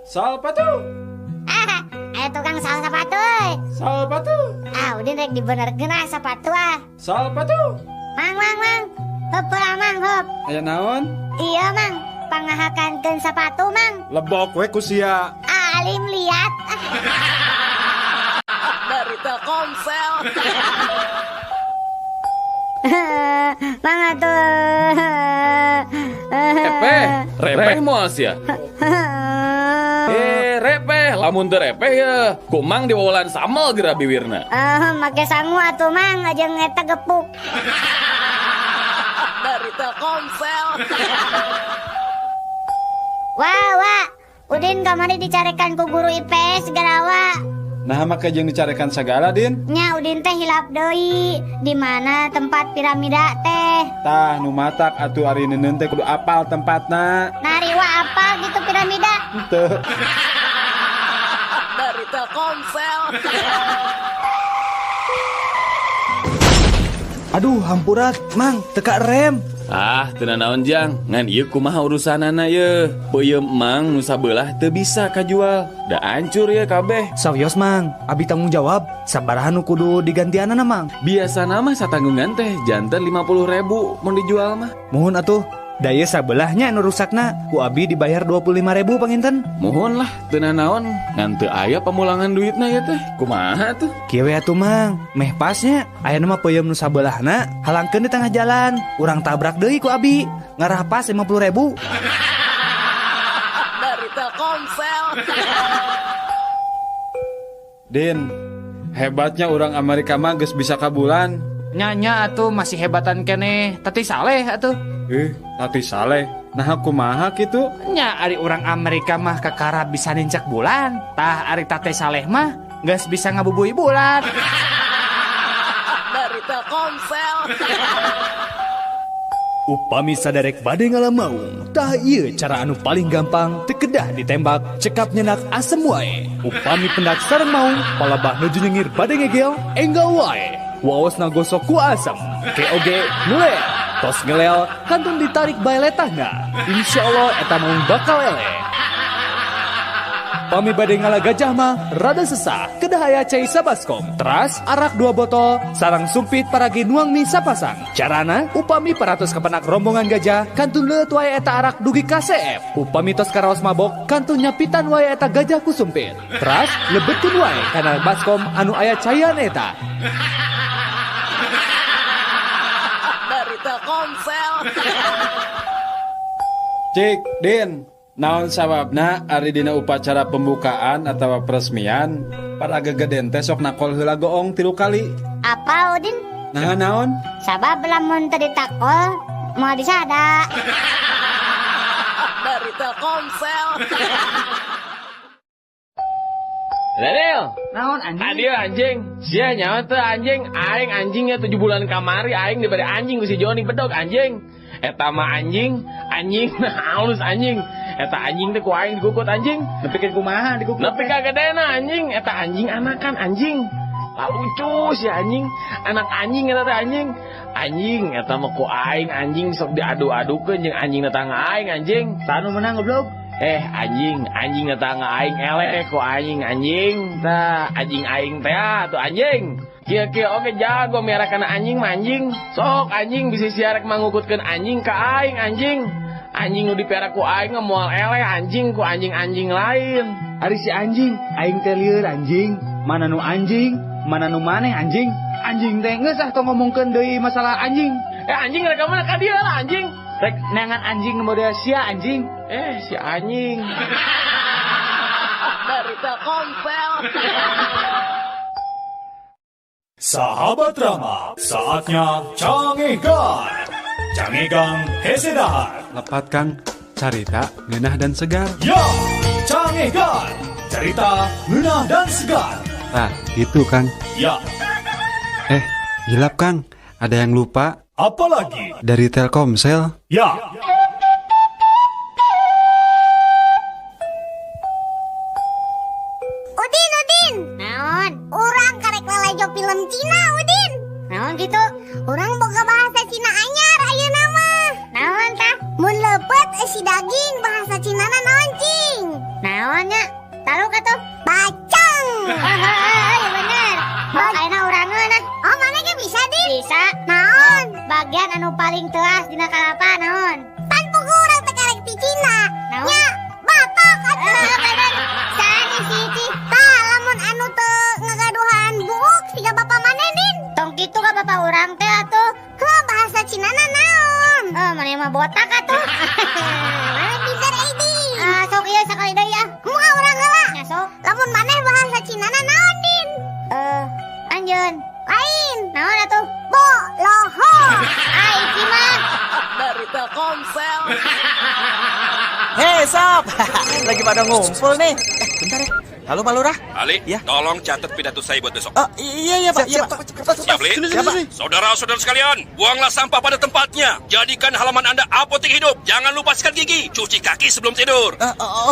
Sapatu. Ah, aya tukang sal sapatu euy. Sapatu. Ah, Udin rek dibenerkeun ah sapatu ah. Sapatu. Mang, mang, mang. Heup heula, Mang, heup. Aya naon? Iya, Mang. Pangahakankeun sapatu, Mang. Lebok we ku sia. Alim liat. Dari Telkomsel. Mang atuh. Repeh, repeh moal sia. Eh, repeh, lamun teu repeh ya. Ku Mang diwawalan samel geura biwirna. Eh, make sangu atuh, Mang, jeung eta gepuk. Dari Telkomsel. Wah, wah. Udin kamari dicarekan ku guru IPS segala, wa. Nah, make jeung dicarekan sagala, Din. Nya Udin teh hilap deui. Di mana tempat piramida teh? Tah, nu matak atuh ari neuneun teh kudu apal tempatna. Nari wa apal gitu piramida. Henteu. Dari Telkomsel. Aduh, hampura, Mang, teka rem. Ah, teu nanaon Jang, ngan ieu kumaha urusanana ye. Peuyeum Mang nu sabelah teu bisa kajual. Da hancur ye kabeh. Sawios, Mang, abi tanggung jawab. Sabaraha nu kudu digantianana, Mang? Biasana mah satanggungan teh janten 50.000 mun dijual mah. Muhun atuh. Da ieu sabelahnya nu rusakna, ku abi dibayar 25.000 panginten. Muhun lah, teu nanaon, ngan teu aya pamulangan duitna ya teh. Kumaha tuh? Kieu we atuh, Mang, meh pasnya ayeuna mah peuyeum nu sabelahna halangkeun di tengah jalan, urang tabrak deui ku abi, ngarah pas 50.000. Dari Telkomsel. Din, hebatnya orang Amerika mah geus bisa ka bulan. Nya-nya atuh masih hebatan keneh, Tati Saleh atuh. Tati Saleh. Nah, kumaha kitu? Nya ari urang Amerika mah kakara bisa nincak bulan. Tah ari Tati Saleh mah geus bisa ngabubui bulan. Dari Telkomsel. Upami saderek bade ngalamaung, tah ieu cara anu paling gampang teu kedah ditembak, cekap nyenak asem wae. Upami pendak sareng maung, palabah nuju nyengir bade ngegel, enggal wae. Waosna gosok ku asem, keoge ngelel, tos ngelel, kantun ditarik bae letahna. Insya Allah eta maung bakal eleh. Pami bade ngala gajah mah rada sesah, kedah aya cai sabaskom, teras arak 2 botol, sarang sumpit paragi nuang mie sapasang. Carana upami paratos kepenak rombongan gajah, kantun leueut wae eta arak dugi ka CF. Upami tos karaos mabok, kantun nyapitan wae eta gajah ku sumpit. Teras lebetkeun wae kana baskom anu aya caian eta. Dari Telkomsel. Cik, Din, naon sababna ari dina upacara pembukaan atawa peresmian para gegeden teh sok nakol heula goong 3 kali? Apa, Udin? Nah, naon? Sabab lamun teu ditakol moal disada. Dari Telkomsel. Daniel. Naon anjing? Adio anjing. Sia nyawa teh anjing, aing anjingnya 7 bulan kamari aing diberi anjing ku si Joni bedog anjing. Eta mah anjing, anjing halus anjing. Eta anjing teh ku aing digukut anjing. Nepikeun kumaha digukut? Nepi ka gedena anjing, eta anjing anakan anjing. Lah lucu si anjing, anak anjing eta teh anjing. Anjing eta mah ku aing anjing sok diadu-adukeun jeung anjing tetangga aing anjing. Saha nu menang goblok? Anjing, anjing tetangga aing eleh ku anjing anjing. Tah, anjing aing teh atuh anjing. Kieu-kieu oge jago miara kana anjing mah anjing. Sok anjing bisi sia rek mangukutkeun anjing ka aing anjing. Anjing nu dipiara ku aing mah moal eleh anjing ku anjing-anjing lain. Ari si anjing, aing teh lieur anjing. Mana nu anjing, mana nu maneh anjing. Anjing teh geus ah tong ngomongkeun deui masalah anjing. Anjing rek ka mana ka dieu lah anjing. Rek neangan anjing nu model sia anjing. Si anjing. Dari Telkomsel. Sahabat Rama, saatnya Cangegan. Cangegang hese dahar. Lepat Kang, carita ngeunah dan segar. Ya, Cangegan. Cerita ngeunah dan segar. Nah, itu Kang. Ya. Gilap Kang, ada yang lupa. Apalagi? Dari Telkomsel. Ya. Udin, Udin. Naon? Urang karek lalajo film Cina, Udin. Naon gitu? Urang boga bahasa Cina anyar ayeuna mah. Naon tah? Mun leupeut eusi daging bahasa Cinana naon cing? Naon nya? paling teas dina kalapa naon? Pan pugu urang teh karek ti Cina. Naon? Nya, batok atuh. Saha si Ici? Tah, lamun anu teu ngagaduhan buuk siga bapa maneh, Din. Tong kitu ka bapa urang teh atuh. Heuh, bahasa Cina na naon? Maneh mah botak atuh. Maneh pinter euy, Din. Ah, sok ieu sakali deui ah. Kumaha urang heula? Nya sok. Lamun maneh bahasa Cina na naon, Din? Anjeun. Lain. Naon atuh? Bo loho. Ah, Ici mah dari Telkomsel. Hei sob, lagi pada ngumpul nih. Bentar ya. Halo Pak Lurah. Ali, ya? Tolong catat pidato saya buat besok. Oh, iya Pak. Siap, iya, Pak. Siap, Li? Siap, Pak. Saudara-saudara sekalian, buanglah sampah pada tempatnya. Jadikan halaman Anda apotek hidup. Jangan lupa sikat gigi, cuci kaki sebelum tidur.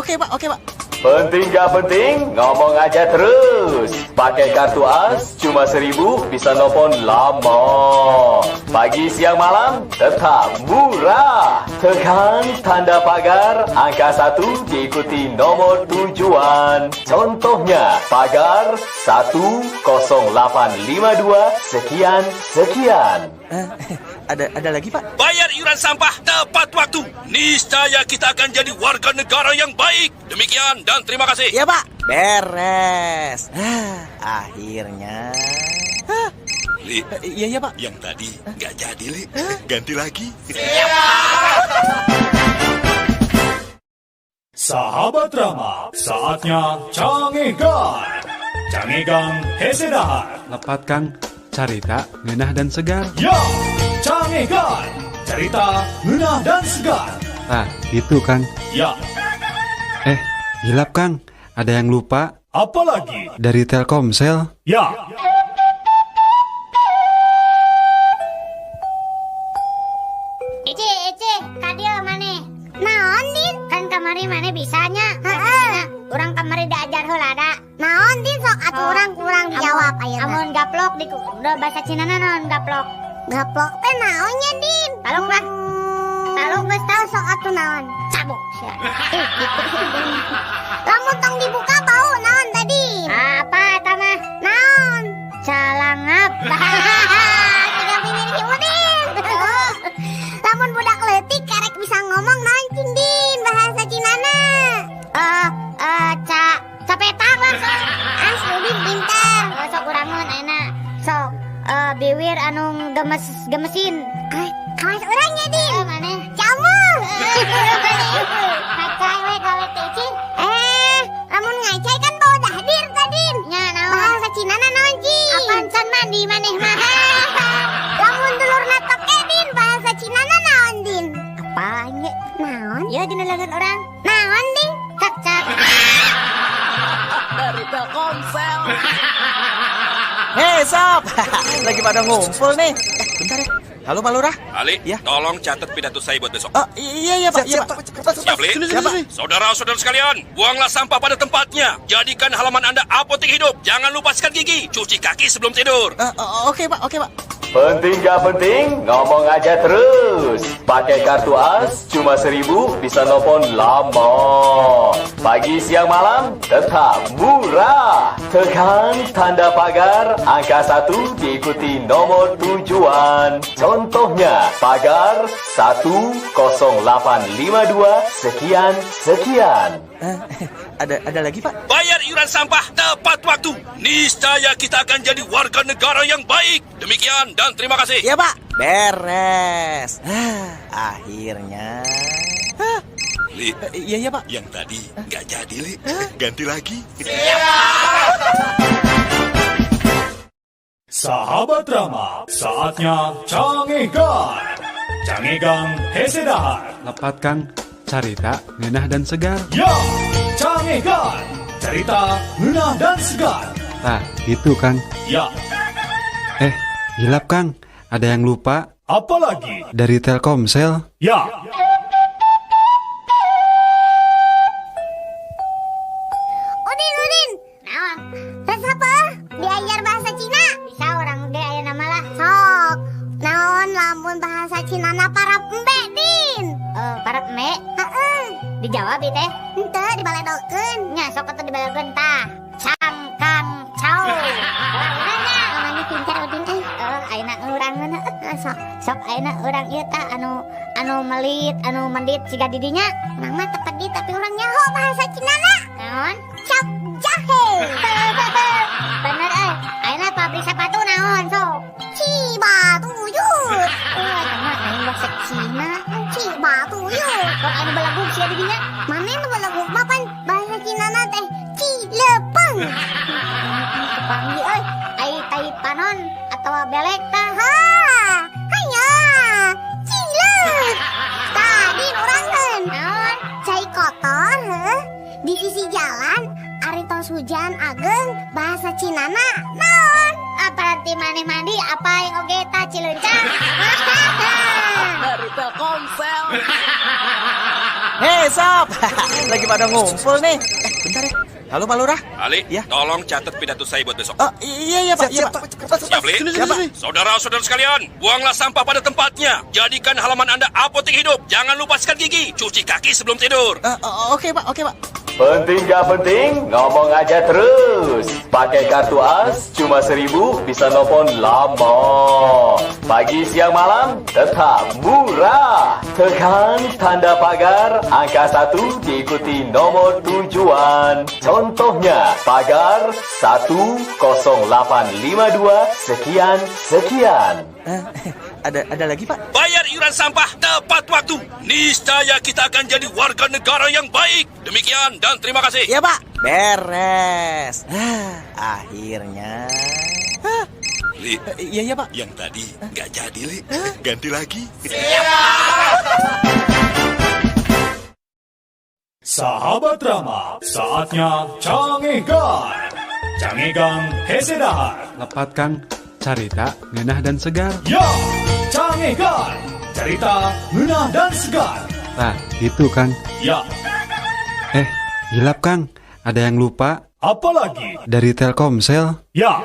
Oke Pak, oke Pak. Penting gak penting, ngomong aja terus. Pakai kartu AS cuma 1.000 bisa nelfon lama. Pagi, siang, malam tetap murah. Tekan tanda pagar angka 1 diikuti nomor tujuan. Contohnya pagar 10852 sekian sekian. Ada lagi Pak? Bayar iuran sampah tepat waktu. Niscaya kita akan jadi warga negara yang baik. Demikian dan terima kasih. Ya Pak, beres. Akhirnya. Li, iya Pak. Yang tadi nggak jadi, Li. Ganti lagi. Sahabat Rama, saatnya Cangegan. Cangegan hese dahar. Lepat Kang, carita ngeunah dan segar. Ya, Cangegan, cerita ngeunah dan segar. Nah, itu Kang. Ya. Hilap Kang, ada yang lupa. Apalagi? Dari Telkomsel. Ya. Ici, kadieu maneh. Naon, Din? Kan kamari maneh bisanya. Heeh. Urang kamari diajar heula da. Naon, Din? Sok atuh urang kurang dijawab ayeuna. Amun gaplok di udah bahasa Cina na naon gaplok? Gaplok teh naonnya, Din? Talung lah. Talung geus tau sok atuh naon? Cabok sia. Gitu. Lamun tong dibuka bau naon tadi? Apa eta mah? Naon? Calangap. Tiga bibir si Udin. Lamun budak leutik karek bisa ngomong naon cing, Din, bahasa Cinana. Capetang lah sok. Asli Udin pintar. Sok urangeun ayeuna. Sok biwir anu gemes-gemesin. Kawas urangnya, Din. Maneh? Camuh. Ngacai we gawe teh cing. Lamun ngacai kan bau dahdir tadi. Nya naon? Bahasa Cina na naon, cing? Apaan can mandi maneh mah? Lamun dulurna toke, Din, bahasa Cina na naon, Din? Apaan ge? Naon? Ya dina leungeun urang. Naon, Din? Cak-cak. Dari Telkomsel. Hei sob, lagi pada ngumpul nih. Bentar ya. Halo Pak Lurah. Ali, ya? Tolong catat pidato saya buat besok. Oh, iya Pak. Siap, Pak. Siap, Li? Siap, Pak. Saudara-saudara sekalian, buanglah sampah pada tempatnya. Jadikan halaman Anda apotek hidup. Jangan lupa sikat gigi, cuci kaki sebelum tidur. Oke Pak, oke Pak. Penting gak penting, ngomong aja terus. Pakai kartu AS cuma 1.000 bisa nelfon lama. Pagi, siang, malam tetap murah. Tekan tanda pagar angka 1 diikuti nomor tujuan. Contohnya pagar 10852 sekian sekian. Ada lagi Pak? Bayar iuran sampah tepat waktu. Niscaya kita akan jadi warga negara yang baik. Demikian dan terima kasih. Ya Pak, beres. Akhirnya. Li, iya Pak. Yang tadi nggak jadi, Li. Ganti lagi. Sahabat Rama, saatnya Cangegan. Cangegan hese dahar. Lepat Kang, carita ngeunah dan segar. Ya, Cangegan, cerita ngeunah dan segar. Nah, itu Kang. Ya. Hilap Kang, ada yang lupa. Apalagi? Dari Telkomsel. Ya. Udin. Naon? Tes apa? Diajar bahasa Cina. Bisa orang ge aya nama lah. Sok. Naon lamun bahasa Cina na parap embe, Din? Parap embe? Heeh. Dijawab ieu teh? Henteu, dibaledokeun. Nya sok atuh dibaledokeun tah. Cangkang cau. Urang nya, maneh pintar Udin euy. Ayeuna urangeun heuh. Sok. Sok ayeuna urang ieu tah anu melit, anu mendit siga didinya. Urang mah teu pedit tapi urang nyaho bahasa Cinana. Naon? Cap jahe. Bener euy. Ayeuna pabrik sepatu naon sok? Cibatuyut. Mah lain bahasa Cina. Cibatuyut. Kok anu belagug sia didinya? Mane nu belagug mah pan bahasa Cinana teh Cilepeng. Kepanggih euy. Ai tai panon atawa belek tah. Ha. Hanya Cileuk. Tadi urangeun. Naon? Cai kotor heuh. Di sisi jalan ari tos hujan ageng bahasa Cinana naon? Apa nanti maneh mandi apa yang oge ta Cileunca? Dari Telkomsel. Hei sob, lagi pada ngumpul nih. Bentar ya. Halo Pak Lurah. Ali, ya? Tolong catat pidato saya buat besok. Oh, iya Pak. Iya, Pak. Siap, Li? Siap, Pak. Saudara-saudara sekalian, buanglah sampah pada tempatnya. Jadikan halaman Anda apotek hidup. Jangan lupa sikat gigi, cuci kaki sebelum tidur. Oke, Pak. Oke, Pak. Penting gak penting, ngomong aja terus. Pakai kartu AS cuma 1.000 bisa nelfon lama. Pagi, siang, malam tetap murah. Tekan tanda pagar angka 1 diikuti nomor tujuan. Contohnya pagar 10852 sekian sekian. Ada lagi Pak? Bayar iuran sampah tepat waktu. Niscaya kita akan jadi warga negara yang baik. Demikian dan terima kasih. Ya Pak, beres. Akhirnya. Li, iya Pak. Yang tadi nggak jadi Li, ganti lagi. Siap. Sahabat Rama, saatnya Cangegan. Cangegan hese dahar. Lepat Kang, carita ngeunah dan segar. Ya, Cangegan, cerita ngeunah dan segar. Nah, itu Kang. Ya. Hilap Kang, ada yang lupa. Apalagi? Dari Telkomsel. Ya.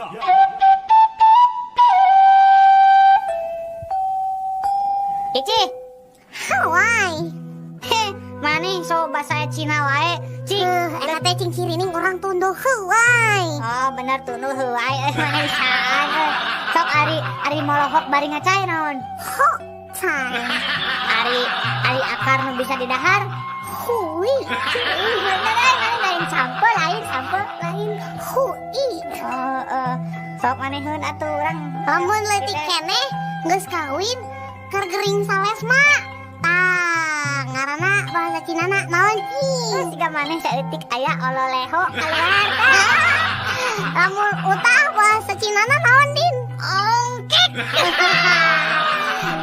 Ici. Hawaii. Maneh so bahasa Cina wae. Cing, eta teh cing cirining urang tunduh heuai. Oh, bener tunduh heuai euy maneh bisaan euy. Sok ari molohok bari ngacai naon? Ho cai. Ari akar nu bisa didahar. Hui. Bener euy maneh lain sampe lain hui. Oh, sok maneheun atuh urang. Lamun leutik keneh geus kawin keur gering salesma. Tah, ngaranna bahasa Cinana naon cing? Siga maneh saeutik aya ololeho keluar tah. Lamun utah bahasa Cinana naon din? Ongkek.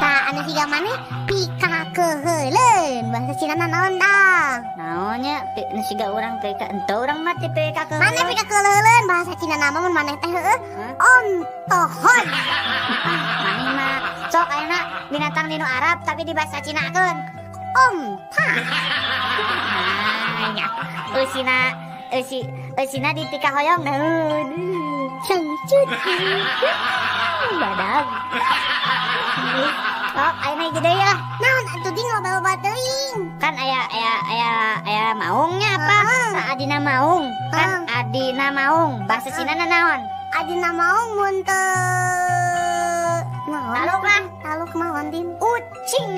Tah, anu siga maneh pikakeuheuleun bahasa Cinana naon tah? Naonnya nu siga urang pika henteu urang mah teh pikakeuheuleun. Maneh pikakeuheuleun bahasa Cinana mah mun maneh teh heueuh ontohon. Maneh mah sok ayeuna binatang dino Arab tapi di bahasa Cinakeun. Onta. Nah, nya. Eusina di tika hoyong naon. Cangcut. Badag. Sok ayeuna hiji deui lah. Naon atuh ding loba-loba teuing. Kan aya maungnya apa? Adina maung. Kan adina maung. Bahasa Cina naon? Adina maung mun teu naon? Taluk lah. Taluk naon din? Ucing.